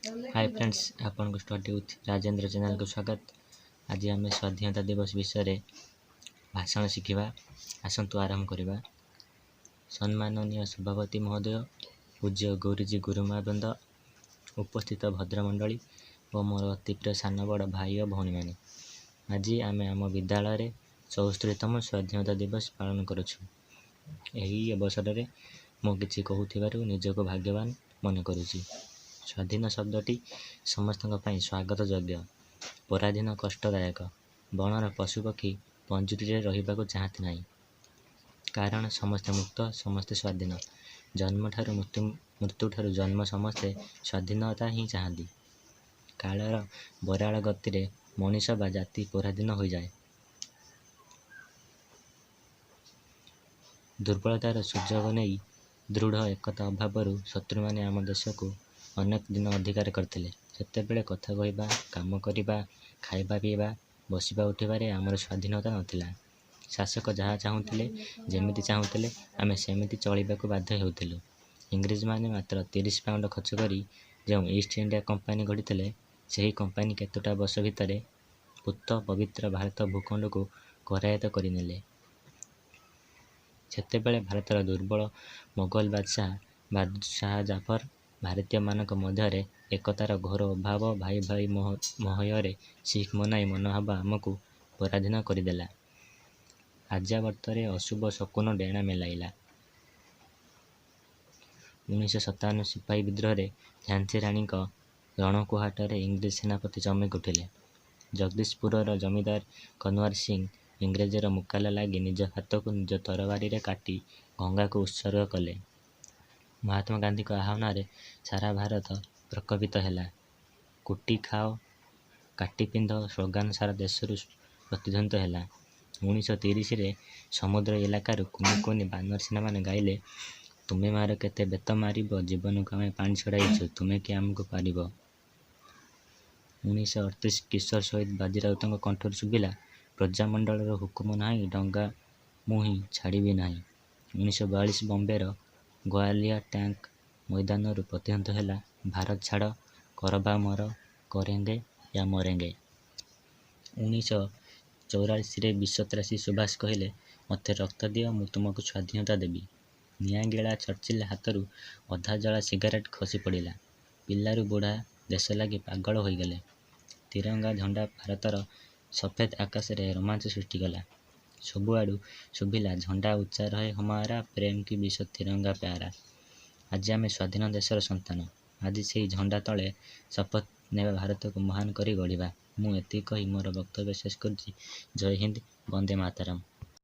ହାଏ friends, ଆପଣଙ୍କୁ study with Rajendra ଚ୍ୟାନେଲକୁ ସ୍ୱାଗତ। ଆଜି ଆମେ ସ୍ୱାଧୀନତା ଦିବସ ବିଷୟରେ ଭାଷଣ ଶିଖିବା। ଆସନ୍ତୁ ଆରମ୍ଭ କରିବା। ସମ୍ମାନନୀୟ ସଭାପତି ମହୋଦୟ, ପୂଜ୍ୟ ଗୁରୁଜୀ ଗୁରୁମା ବୃନ୍ଦ, ଉପସ୍ଥିତ ଭଦ୍ରମଣ୍ଡଳୀ ଓ ମୋର ଅତି ପ୍ରିୟ ସାନ ବଡ଼ ଭାଇ ଓ ଭଉଣୀମାନେ, ଆଜି ଆମେ ଆମ ବିଦ୍ୟାଳୟରେ 74ତମ ସ୍ୱାଧୀନତା ଦିବସ ପାଳନ କରୁଛୁ। ଏହି ଅବସରରେ ମୁଁ କିଛି କହୁଥିବାରୁ ନିଜକୁ ଭାଗ୍ୟବାନ ମନେ କରୁଛି। ସ୍ୱାଧୀନ ଶବ୍ଦଟି ସମସ୍ତଙ୍କ ପାଇଁ ସ୍ୱାଗତ ଯୋଗ୍ୟ। ପରାଧୀନ କଷ୍ଟଦାୟକ। ବଣର ପଶୁପକ୍ଷୀ ପଞ୍ଜୁରୀରେ ରହିବାକୁ ଚାହାନ୍ତି ନାହିଁ। କାରଣ ସମସ୍ତେ ମୁକ୍ତ, ସମସ୍ତେ ସ୍ୱାଧୀନ। ଜନ୍ମଠାରୁ ମୃତ୍ୟୁ, ମୃତ୍ୟୁଠାରୁ ଜନ୍ମ ସମସ୍ତେ ସ୍ୱାଧୀନତା ହିଁ ଚାହାନ୍ତି। କାଳର ବରାଳ ଗତିରେ ମଣିଷ ବା ଜାତି ପରାଧୀନ ହୋଇଯାଏ। ଦୁର୍ବଳତାର ସୁଯୋଗ ନେଇ ଦୃଢ଼ ଏକତା ଅଭାବରୁ ଶତ୍ରୁମାନେ ଆମ ଦେଶକୁ ଅନେକ ଦିନ ଅଧିକାର କରିଥିଲେ। ସେତେବେଳେ କଥା କହିବା, କାମ କରିବା, ଖାଇବା ପିଇବା, ବସିବା ଉଠିବାରେ ଆମର ସ୍ୱାଧୀନତା ନଥିଲା। ଶାସକ ଯାହା ଚାହୁଁଥିଲେ, ଯେମିତି ଚାହୁଁଥିଲେ, ଆମେ ସେମିତି ଚଳିବାକୁ ବାଧ୍ୟ ହେଉଥିଲୁ। ଇଂରେଜମାନେ ମାତ୍ର 30 ପାଉଣ୍ଡ ଖର୍ଚ୍ଚ କରି ଯେଉଁ ଇଷ୍ଟ ଇଣ୍ଡିଆ କମ୍ପାନୀ ଗଢ଼ିଥିଲେ, ସେହି କମ୍ପାନୀ କେତୋଟା ବର୍ଷ ଭିତରେ ପୂତ ପବିତ୍ର ଭାରତ ଭୂଖଣ୍ଡକୁ କରାୟତ୍ତ କରିନେଲେ। ସେତେବେଳେ ଭାରତର ଦୁର୍ବଳ ମୋଗଲ ବାଦଶାହ ବାଦଶାହ ଜାଫର ଭାରତୀୟମାନଙ୍କ ମଧ୍ୟରେ ଏକତାର ଘୋର ଅଭାବ, ଭାଇ ଭାଇ ମହୟରେ ଶିଖ ମନାଇ ମନୋଭାବ ଆମକୁ ପରାଧୀନ କରିଦେଲା। ଆର୍ଯ୍ୟାବର୍ତ୍ତରେ ଅଶୁଭ ଶକୁନ ଡେଣା ମେଲାଇଲା। 1957 ସିପାହୀ ବିଦ୍ରୋହରେ ଝାନ୍ସୀ ରାଣୀଙ୍କ ରଣକୁହାଟରେ ଇଂରେଜ ସେନାପତି ଚମକି ଉଠିଲେ। ଜଗଦୀଶପୁରର ଜମିଦାର କନୱାର ସିଂ ଇଂରେଜର ମୁକାଲା ଲାଗି ନିଜ ହାତକୁ ନିଜ ତରବାରୀରେ କାଟି ଗଙ୍ଗାକୁ ଉତ୍ସର୍ଗ କଲେ। ମହାତ୍ମା ଗାନ୍ଧୀଙ୍କ ଆହ୍ୱାନରେ ସାରା ଭାରତ ପ୍ରକମ୍ପିତ ହେଲା। କୁଟି ଖାଅ କାଟି ପିନ୍ଧ ସ୍ଲୋଗାନ ସାରା ଦେଶରୁ ପ୍ରତିଧ୍ୱନିତ ହେଲା। 1930ରେ ସମୁଦ୍ର ଇଲାକାରୁ କୁନି କୁନି ବାନର ସେନାମାନେ ଗାଇଲେ, ତୁମେ ମାର କେତେ ବେତ ମାରିବ, ଜୀବନକୁ ଆମେ ପାଣି ଛଡ଼ାଇଛୁ, ତୁମେ କି ଆମକୁ ପାରିବ? 1938 କିଶୋର ସହିଦ ବାଜି ରାଉତଙ୍କ କଣ୍ଠରୁ ଶୁଭିଲା, ପ୍ରଜାମଣ୍ଡଳର ହୁକୁମ ନାହିଁ, ଡଙ୍ଗା ମୁହିଁ ଛାଡ଼ିବି ନାହିଁ। 1942 ବମ୍ବେର ଗୋଆଲିଆ ଟ୍ୟାଙ୍କ ମଇଦାନରୁ ପ୍ରତିଧ୍ୱନିତ ହେଲା, ଭାରତ ଛାଡ଼ କର ବା ମର, କରେଙ୍ଗେ ୟା ମରେଙ୍ଗେ। 1944ରେ ବିଶ୍ୱତ୍ରାସୀ ସୁଭାଷ କହିଲେ, ମୋତେ ରକ୍ତ ଦିଅ, ମୁଁ ତୁମକୁ ସ୍ୱାଧୀନତା ଦେବି। ନିଆଁଗିଳା ଚର୍ଚ୍ଚିଲ ହାତରୁ ଅଧାଜଳା ସିଗାରେଟ୍ ଖସି ପଡ଼ିଲା। ପିଲାରୁ ବୁଢ଼ା ଦେଶ ଲାଗି ପାଗଳ ହୋଇଗଲେ। ତିରଙ୍ଗା ଝଣ୍ଡା ଭାରତର ସଫେଦ ଆକାଶରେ ରୋମାଞ୍ଚ ସୃଷ୍ଟି କଲା। ସବୁଆଡ଼ୁ ଶୁଭିଲା, ଝଣ୍ଡା ଉଚ୍ଚା ରହେ ହମାରା, ପ୍ରେମ କି ବିଶ୍ୱ ତିରଙ୍ଗା ପ୍ୟାରା। ଆଜି ଆମେ ସ୍ୱାଧୀନ ଦେଶର ସନ୍ତାନ। ଆଜି ସେହି ଝଣ୍ଡା ତଳେ ଶପଥ ନେବା, ଭାରତକୁ ମହାନ କରି ଗଢ଼ିବା। ମୁଁ ଏତିକି କହି ମୋର ବକ୍ତବ୍ୟ ଶେଷ କରୁଛି। ଜୟ ହିନ୍ଦ, ବନ୍ଦେ ମାତରମ୍।